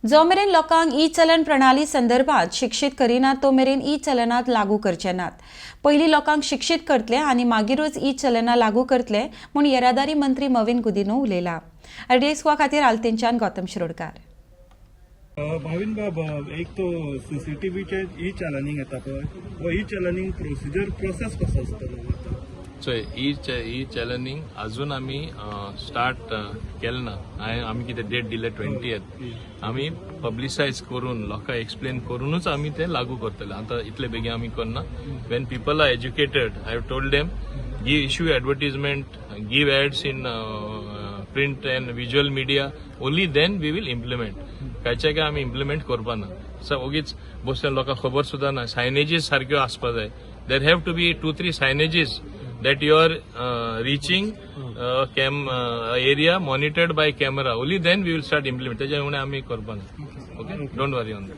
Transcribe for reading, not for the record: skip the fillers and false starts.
जो मेरेन लोकांक ई चलन प्रणाली संदर्भात शिक्षीत करिना तो मेरेन ई चलनात लागू करचे नात. पयलीं लोकांक शिक्षीत करतले आनी मागीरूच ई चलनां लागू करतले म्हूण येरादारी मंत्री मॉवीन गुदिन्हो उलयला. आरडीएक्स गोवा खातीर आल्तिनच्यान गौतम शिरोडकार. भावीन बाब, एक तो सीसीटीव्हीचे ई चलनिंग येता पळय, हो ई चलनिंग प्रोसिजर, प्रोसेस कसो आसतलो आतां? चोय, ई चॅलनिंग अजून आमी स्टार्ट केलें ना. हांवें आमी कितें डेट दिले 20th. आमी पब्लिसायज करून, लोकांक एक्सप्लेन करूनच आमी ते लागू करतले. आतां इतले बेगीन आमी करना. When people are educated, I have told them, give issue advertisement, give ads in print and visual media, only then we will implement. कायचे काय आमी इम्प्लिमेंट करपा ना. सो ओगीच बसल्या, लोकांक खबर सुद्दां ना. सायनेजीस सारक्यो आसपा जाय. There have to be two three signages that you are reaching cam area monitored by camera. Only then we will start implement. त्याच्या उणे आमी करपा ना. Okay, don't worry on that.